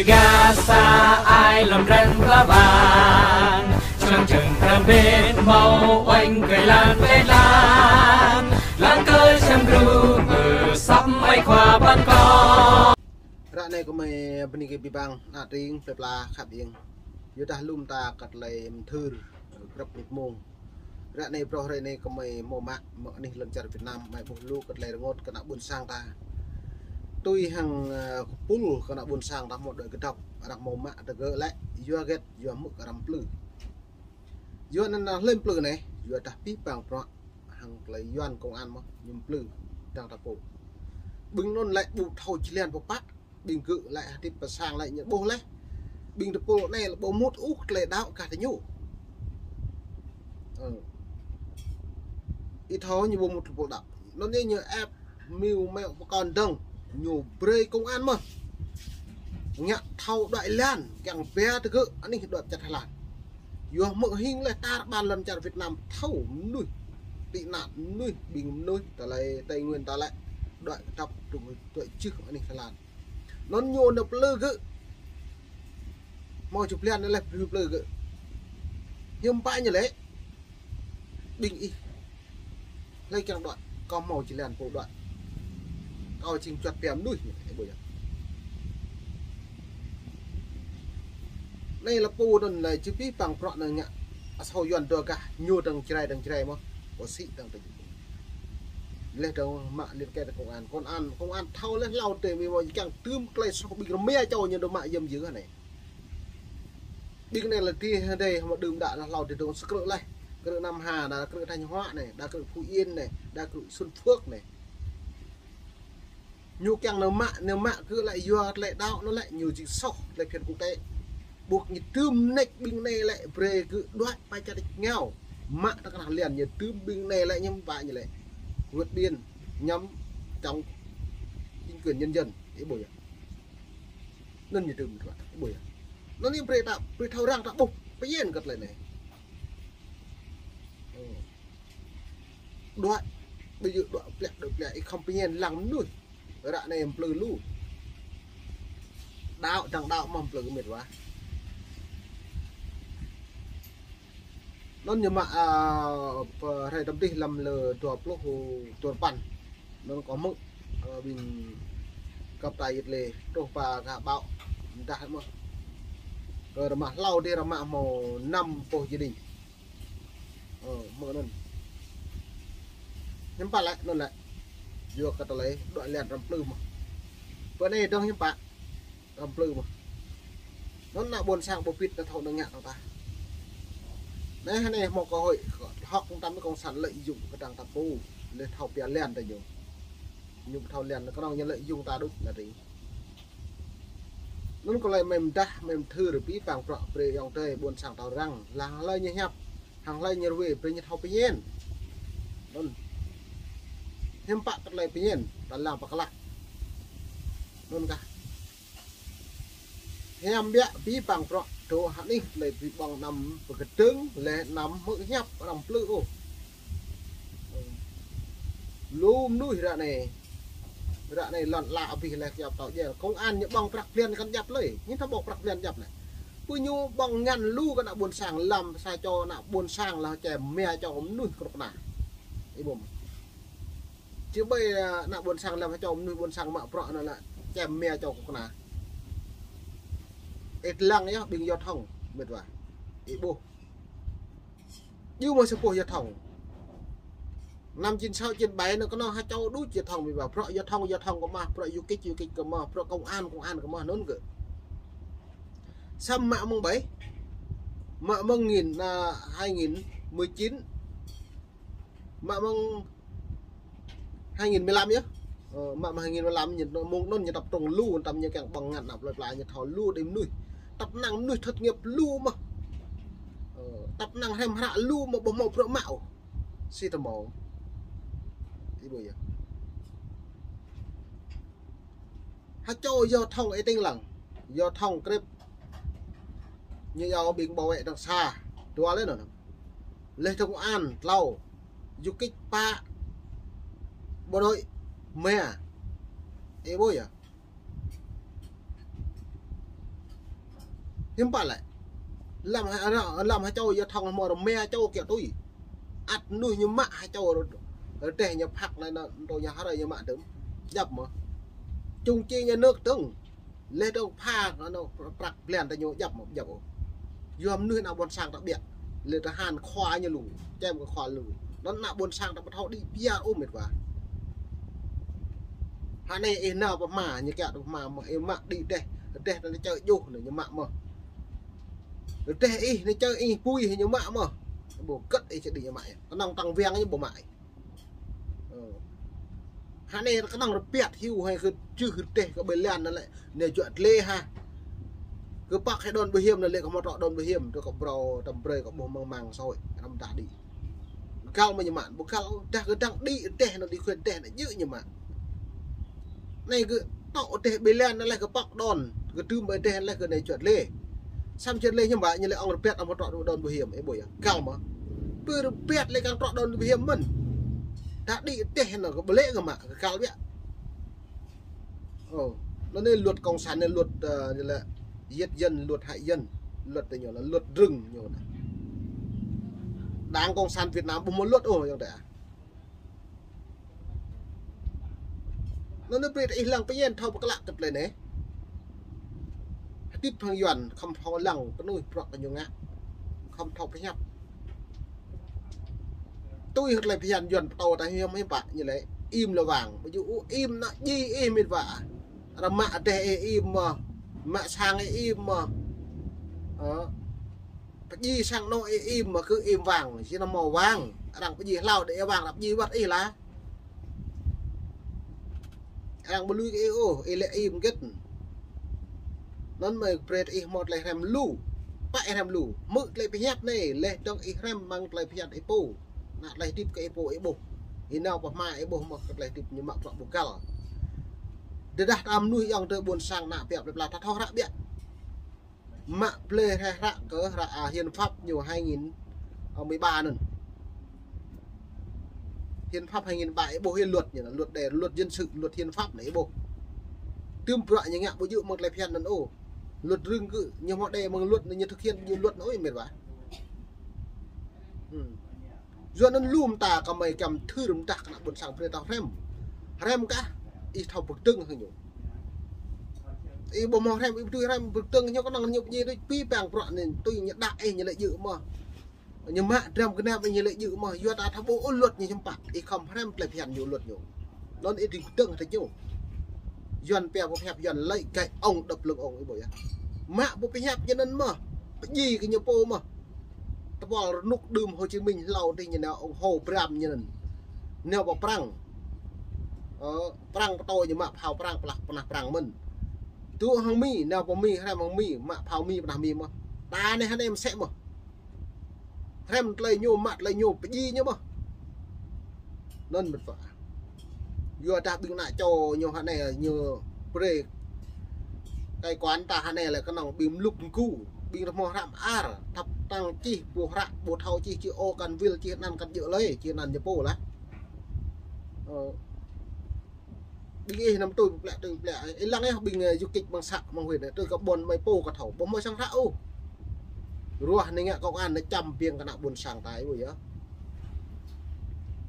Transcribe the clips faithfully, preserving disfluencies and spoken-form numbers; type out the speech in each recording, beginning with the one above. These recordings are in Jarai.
Gah sa ai lŏm dran pla bang, čơlăng čơng pran bên hmâo uêñ kơi lan pĕ lan, lăng kơ čăm gru mơ săp mai khua păn kơ. Ră anai kơmơi bơni kơ abih bang, ană tring, plơi pla, khăp iêng. Yua dah lŏm ta kơ tơlơi mơthưr, grăp mơnit mông. Ră anai, phrâo hrơi anai kơmơi hmâo mă, mă anih lŏn čar Việt Nam, mă ƀuh lu kơ tơlơi rơngot kơ ană ƀôn sang ta. Tui hăng, ơ, kơpul kơ ană ƀôn sang ta hmâo đuaĭ kơdŏp, arăng hmâo mă tơgơ̆ lĕ, yua hơget, yua hmư̆ kơ arăng plư. Yua anŭn, ơ, hlơi plư anai, yua dah abih bang bruă hăng tơlơi yuan công an mơ̆n, ñu plư, dăng ta pô. Ƀing anŭn lĕ ƀu thâo jơlan pơpă, ƀing gơ̆ lĕ hơdip pơ sang lĕ ñu ƀuh laih. Ƀing tơpul anai lĕ ƀu mŭt ôh tơlơi đaŏ kah tơ ñu. Ơ. Ih thâo ñu ƀu mŭt tơpul đaŏ. Anŭn yơh ñu ĕp mơ̆ng mơ̆ng pơkŏn dơ̆ng. Ñu brơi công an mơ̆n. Ngă thâo đuaĭ lan, kiăng ba tơgơ̆ anih đuaĭ pơčăt Thái Lan. Yua hmư̆ hing laih tar ƀar lŏn čar Việt Nam thâo mơnuih. Tị nạn mơnuih, ƀing mơnuih, tơlơi Tây Nguyên ta lĕ. Đuaĭ kơdŏp, đuaĭ, đuaĭ jưh anih Thái Lan. Anŭn ñu nao plư gơ̆. Hmâo čơblan anai lĕ plư, plư gơ̆. Hiư̆m pă ñu lĕ. Ƀing ih. Hlơi kiăng đuaĭ, kâo hmâo jơlan pô đuaĭ. Kâo jing juăt pia mơnuih, ih ƀuh yơh. Anai lĕ pô anŭn lĕ či abih bang bruă anŭn ngă. Asâo yuan dua gah, ñu dơ̆ng Jrai, dơ̆ng Jrai mơ̆n. Kâo sĭ dơ̆ng tơ Laih dơ̆ng mă liên kết công an. Công an, công an thâo laih hlâo tê mĭ mơ̆ kiăng tơm tơlơi soh ƀing rơma čô ñu dơ̆ng mă yơm yơh anai. Ƀing anai lĕ tih hơdai hmâo đưm đă laih hlâo tê dơ̆ng sơkrư̆ laih. Krư̆ Nam Hà, đa krư̆ Thanh Hóa anai, đa krư̆ Phú Yên anai, đa krư̆ Xuân Phước anai. Ñu kiăng nao mă, nao mă kơ lĕ yua tơlơi đaŏ anŭn lĕ ñu jing soh tơlơi phiăn quốc tế. Ƀuh ñu tơm nĕč ƀing anai lĕ brơi gơ̆ đuaĭ pơ čar rơngiao. Mă tơ kơnah lian ñu tơm ƀing anai lĕ ñăm pă ñu lĕ. Vượt biên nhằm chống chính quyền nhân dân. Ih ƀuh yơh. Anŭn ñu tơm đuaĭ. Ih ƀuh yơh. Anŭn ñu brơi ta, brơi thâo arăng ta ƀuh. Pơyên kơ tơlơi anai. Ơ. Đuaĭ, ƀu djơ̆ đuaĭ plĕ, đuaĭ plĕ, ih khŏm pơñen lăng mơnuih. Ră anai mplư lu. Đaŏ, dăng đaŏ mơ̆ mplư mĕt wa. Anŭn ñu mă, a, pơ hrơi tơm dih lăm lơ dua pluh dua păn. Anŭn kâo hmư̆, ơ, ƀing kơp tai yơh lĕ, truh pă gah ƀaŏ, mơdah mơ̆. Kơ rơmah hlâo dih rơmah hmâo năm pluh jơđing. Ơ, mơ̆ anŭn. Hiư̆m pă lĕ, anŭn lĕ. Yua kơ tơlơi, đuaĭ lian răm plư mơ̆. Pơ anai dơ̆ng hiư̆m pă. Răm plư mơ̆. Anŭn ană ƀôn sang ƀu pĭt ta thâo nao ngă ta. Anai hơnai hmâo cơ hội, hŏk tăm kông sản lợi dụng kơ dăng ta pô. Lĕ thâo pia lian ta ñu. Ñu thâo lian, kơnơ̆ng ñu lợi dụng ta đôč anai tring. Anŭn kơ lĕ mơ̆ mơdah, mơ̆ mơthưr abih bang bruă brơi ayŏng adơi ƀôn sang ta răng, lăng hlơi ñu hiăp, hăng hlơi ñu ruai, brơi ñu thâo pơñen. Anŭn. Hiư̆m pă kơ tơlơi pơñen, ta lăng pơklă. Anŭn kah. Hiam biă abih bang bruă, dŏ hơnih tơlơi abih bang anăm pơkơdơ̆ng, lĕ anăm hmư̆ hiăp arăng plư ôh. Lu mơnuih ră anai. Ră anai lŏn ala abih laih kơyâo pơtao djel. Công an ñu ƀơ̆ng prăk blan kăn djăp lơi. Ñu thâo ƀơ̆ng prăk blan djăp lơi. Pơ ñu ƀơ̆ng ngăn lu kơ ană ƀôn sang lăm sa čô ană ƀôn sang lăm čem rơma čô mơnuih kơnuk kơna. Ih ƀuh. Či ƀai, a, ană ƀôn sang lăm sa čô mơnuih ƀôn sang mă bruă anŭn lĕ čem rơma čô kơnuk kơna. Ih lăng yơh ƀing giao thông mĕt wa. Ih ƀuh. Djơ̆ mơ̆ sa boh giao thông. Năm chín sáu chín bảy anŭn kơnơ̆ng ha čô đôč giao thông ƀu ƀă. Bruă giao thông, giao thông kơ mơ̆, bruă du kích, du kích kơ mơ̆, bruă công an, công an kơ mơ̆, anŭn kơ. Samơ̆ mă mơ̆ng bảy. Mă mơ̆ng nghìn, à, hai nghìn mười chín. Mă mơ̆ng hai nghìn mười lăm yơh. Ơ, mă mơ̆ng hai nghìn mười lăm ñu mơ̆ng anŭn ñu tập trung lu, tăm ñu kiăng ƀơ̆ng ngăn ană plơi pla ñu thâo lu đĭ mơnuih. Tăp năng mơnuih thất nghiệp lu mơ̆. Ơ, tăp năng hrăm hră lu mơ̆ ƀu hmâo bruă mă ôh. Si tơmâo. Ih ƀuh yơh. Ha čô giao thông ih tĭng lăng. Giao thông krep. Ñu yua ƀing bảo vệ đường xa. Dua lĕ anŭn. Lĕ công an, tlâo. Du kích pă. Bộ đội, rơma. Ih ƀuh yơh. Hiư̆m pă lĕ. Lăm ha-, lăm ha čô yơh thŏng hmâo rơma čô kiăng tui. Ăt mơnuih ñu mă ha čô rơdêh ñu phak anai anŭn, tui ñu hrơi ñu mă tơm. Djŏp mơ̆. Čung čing ñu nơ̆k tơ̆ng. Leh dơ̆ng pha anŭn prăk blan ta ñu djŏp mơ̆, djŏp ôh. Yua mơnuih ană ƀôn sang ta ƀiă. Leh tơhan khua ñu lu, čem kơ khua lu. Anŭn ană ƀôn sang ta ƀu thâo đĭ pia ôh mĕt wa. Hă anai ih nao pơ hma, ñu kiăng tui pơ hma mơ̆, ih mă đĭ rơdêh, rơdêh ta čơ juh anai ñu mă mơ̆. Rơdêh ih anai čơ ih pui ñu mă mơ̆. Ƀu gĕt ih čơ đĭ ñu mă. Kơnơ̆ng tăng wang ñu ƀu mă ih. Ơ. Hă anai kơnơ̆ng rơpiăt hyu hai kơ čưh rơdêh kơ ƀơi lan anŭn lĕ. Anai juă tlê ha. Kơ păk hai đon ƀu hiam anŭn lĕ kơ hmâo trŏ đon ƀu hiam. Tơ kơ brâo tơm brơi kơ ƀuh mơ̆ng mơ̆ng xã hội. Răm tah đĭ. Gal mơ̆ ñu mă. Ƀu gal. Dah kơ dăng đĭ rơdêh anŭn đĭ khuyên rơdêh anŭn djơ̆ ñu mă. Anai kơ tŏ rơdêh ƀơi lan anŭn lĕ kơ păk đon. Kơ tơm ƀơi rơdêh anŭn lĕ kơ anai juă tlê. Samơ̆ čơt lĕ hiư̆m pă ñu lĕ ŏng rơpiăt ŏng pơtrŏ đon ƀu hiam, ih ƀuh yơh, gal mơ̆. Pơ rơpiăt lĕ kăng trŏ đon ƀu hiam mơ̆n. Tah đĭ rơdêh anŭn kơ ƀu lĕ kơ mă, kơ gal biă. Ơ, anŭn anai luật cộng sản anai luật, ơ, ñu lĕ giết dân, luật hại dân, luật tơ ñu lĕ luật rừng ñu anai. Đảng Cộng sản Việt Nam ƀu hmâo luật ôh yơh tơ. Anŭn anai brơi ta ih lăng pơñen thâo pơklă kơ tơlơi anai. Hơdip hăng Yuan khŏm thâo lăng kơnuih prăk kơ ñu ngă. Khŏm thâo pơhiăp. Tui hơdip tơlơi phiăn Yuan pơtô ta hiư̆m hiư̆m pă ñu lĕ im lĕ wang. Ƀu djơ̆ ôh im anŭn djai ih mĕt wa. Rơmă rơdêh ih im mơ̆. Mă sang ih im mơ̆. Ơ. Pơdjai sang anŏ ih im mơ̆ kơ im wang, či nao mơ̆ wang, arăng pơdjai hlâo đĭ wang, arăng pơdjai wơ̆t ih lah. Arăng ƀu lui kơ ih ôh, ih lĕ im gĕt. Anŭn mơ̆ brơi ih hmâo tơlơi hrăm lu, pă ih hrăm lu, hmư̆ tơlơi pơhiăp anai, leh dơ̆ng ih hrăm mơ̆ng tơlơi pơhiăp ih pô, ană tơlơi hơdip kơ ih pô ih ƀuh, ih nao pơ hma ih ƀuh mơ̆ kơ tơlơi hơdip ñu mă prăk ƀu gal. Tơdah ta mơnuih yŏng tơ ƀôn sang ană biă plơi pla ta thâo hră biă. Mă plơi hră, hră kơ hră, a, hiến pháp ñu hai nghìn mười ba anŭn. Hiến pháp hai nghìn ba ih ƀuh ih luật ñu anŭn, luật đe, luật dân sự, luật hiến pháp anai ih ƀuh. Tơm bruă ñu ngă ƀu djơ̆ mơ̆ng tơlơi phiăn anŭn ôh. Luật rừng kơ ñu hmâo đe mơ̆ng luật anŭn ñu thực hiện ƀu djơ̆ luật anŭn ôh mĕt wa. Hm. Yua anŭn lŏm ta kơmơi kiăng thưr mơdah kơ ană ƀôn sang brơi ta hrăm. Hrăm kah ih thâo pơkơdơ̆ng hăng ñu. Ih ƀu hmâo hrăm, ih ƀu tui hrăm pơkơdơ̆ng ñu kơnơ̆ng ñu pơdjai tui pĭ păng prăk anŭn tui ñu đăk ih ñu lĕ djơ̆ mơ̆. Ñu mă dram gơnam ih ñu lĕ djơ̆ mơ̆. Yua ta thâo ƀuh ôh luật ñu hiư̆m pă. Ih khŏm hrăm tơlơi phiăn ñu luật ñu. Anŭn ih đing pơkơdơ̆ng hơdip ñu. Yuan pia ƀu pơhiăp Yuan lĕ gai ŏng đơ̆p lưng ŏng ih ƀuh yơh. Mă ƀu pơhiăp ñu anŭn mơ̆. Pơdjai kơ ñu pô mơ̆. Tơpul rơnŭk đưm Hồ Chí Minh hlâo dih ñu nao ŏng Hồ Bram ñu anŭn. Nao pơ Prăng. Ơ, Prăng pơtô ñu mă phao Prăng pơlah pơnah Prăng mơ̆n. Tŭ hăng Mi, nao pơ Mi, hrăm hăng Mi, mă phao Mi pơnah Mi mơ̆. Ta anai hơnai mơsĕ mơ̆. Hrăm tơlơi ñu, mă tơlơi ñu, pơdjai ñu mơ̆. Anŭn mĕt wa. Yua dah ƀing ană čô ñu hơnai ñu brơi. Tơlơi kơ ta hơnai lĕ kơnơ̆ng ƀing mlŭk mgu, ƀing rơmô hră mơar, thâo tăng čih, ƀu hră, ƀu thâo čih, čih ô kăn wil, čih anăn kăn djơ̆ lơi, čih anăn ñu pô lah. Ơ. Ƀing ih anăm tui pơplĕ, tui pơplĕ. Ih lăng yơh ƀing, ơ, du kích mơ̆ng să mơ̆ng huyện anai, tui kơ ƀôn mơi pô kơ thâo. Ƀu hmâo sang hră ôh. Ruah anai ngă công an anai čăm ƀing kơ ană ƀôn sang ta ih ƀuh yơh.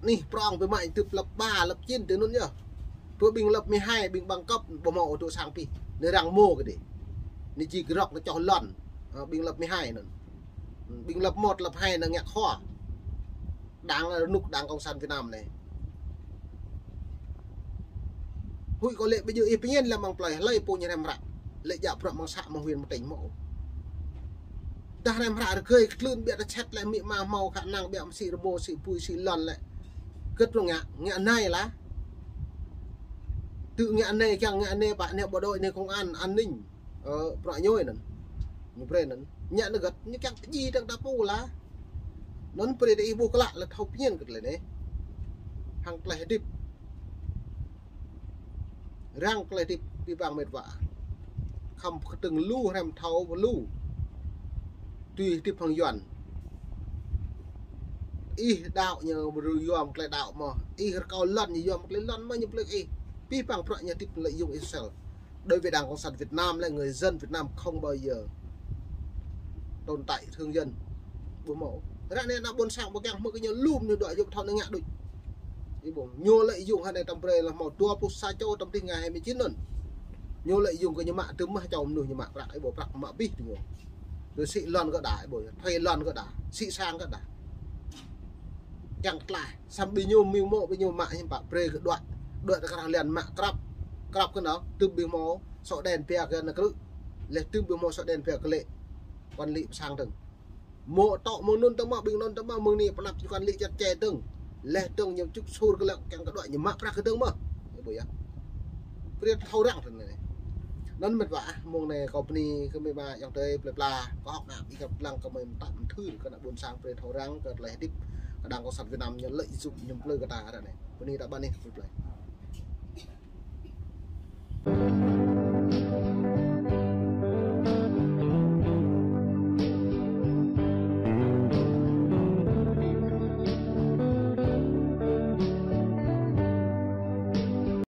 Anih prŏng ƀing mă tŭ lăp ba, lăp chín tui anŭn yơh. Pơ ƀing lăp mười hai, ƀing bằng cấp ƀu hmâo ôh tŭ sang pih. Anai arăng mơ̆ kơ dih. Anai či grŏk anai čoh lŏn. Ơ, ƀing lăp mười hai anŭn. Ƀing lăp một, lăp hai anŭn ngă khua. Đảng, ơ, rơnŭk đảng Cộng sản Việt Nam anai. Huĭ kơ lĕ ƀu djơ̆ ih pơñen lăm mơ̆ng plơi, hlơi pô ñu hrăm hră. Lĕ djă bruă mơ̆ng să mơ̆ng huyện mơ̆ng tỉnh mơ̆. Dah hrăm hră rơgơi kơ tlưn biă ta čet lĕ amĭ ama hmâo khả năng biă mơsĭ rơmô sĭ pui sĭ lŏn lĕ. Kơt lu ngă, ngă anai lah. Tŭ ngă anai kiăng ngă anai pă anai bộ đội anai công an an ninh. Ơ, bruă ñu anŭn. Ñu brơi anŭn. Ñu anŭn gơ̆t, ñu kiăng pơdjai dơ̆ng ta pô lah. Anŭn brơi ta ih ƀuh klă lĕ thâo pơñen kơ tơlơi anai. Hăng tơlơi hơdip. Răng tơlơi hơdip ƀing mĕt wa. Khŏm kơtơ̆ng lu hrăm thâo lu. Tui hơdip hăng Yuan. Ih đaŏ ñu yua mơ̆ng tơlơi đaŏ mơ̆. Ih rơkâo lŏn ñu yua mơ̆ng tơlơi lŏn mơ̆ ñu plơi ih. Pih păng bruă ñu hơdip lợi dụng Israel. Đối với Đảng Cộng sản Việt Nam là người dân Việt Nam không bao giờ tồn tại thường dân. Ƀu hmâo. Ră anai ană ƀôn sang ƀu kiăng hmư̆ kơ ñu lum ñu đuaĭ yŭp thâo ñu ngă đôč. Ih ƀuh, ñu lợi dụng hơnai tơm brơi lĕ hmâo dua pluh sa čô tơm đih ngă hai mươi chín anŭn. Ñu lợi dụng kơ ñu mă tơm mơ̆ čô mơnuih ñu mă prăk, ih ƀuh prăk mă abih tơ ñu. Tui sĭ lŏn kơ đa, ih ƀuh, thuê lŏn kơ đa, sĭ sang kơ đa. Kiăng tlaih, samơ̆ ƀing ñu mơ̆ mơ̆ ƀing ñu mă hiư̆m pă brơi kơ đuaĭ. Đuaĭ tơ krah liăn mă krăp, krăp kơ anŭn, tơm ƀing hmâo sổ đen pia kơ ană krư̆. Lĕ tơm ƀing hmâo sổ đen pia kơ lĕ quản lý sang dơ̆ng. Mơ̆ tŏ mơ̆ng anŭn tơ mơ̆, ƀing anŭn tơ mơ̆, mơ̆ng anai pơnăp kơ quản lý čăt čê dơ̆ng. Lĕ dơ̆ng ñu čŭk sur kơ lĕ kiăng kơ đuaĭ ñu mă prăk kơ dơ̆ng mơ̆. Ih ƀuh yơh. Brơi thâo răng tơ anai. Anŭn mĕt wa ah, mơ̆ng anai kâo bơni kơ mơi mă ayŏng adơi plơi pla, kâo hơ̆k mơak ih kăp lăng kơ mơi mơtă mơthưr kơ ană ƀôn sang brơi thâo răng kơ tơlơi hơdip kơ Đảng Cộng sản Việt Nam ñu lợi dụng ñu plơi kơ ta ră anai. Bơni ta ƀăn ih plơi pla.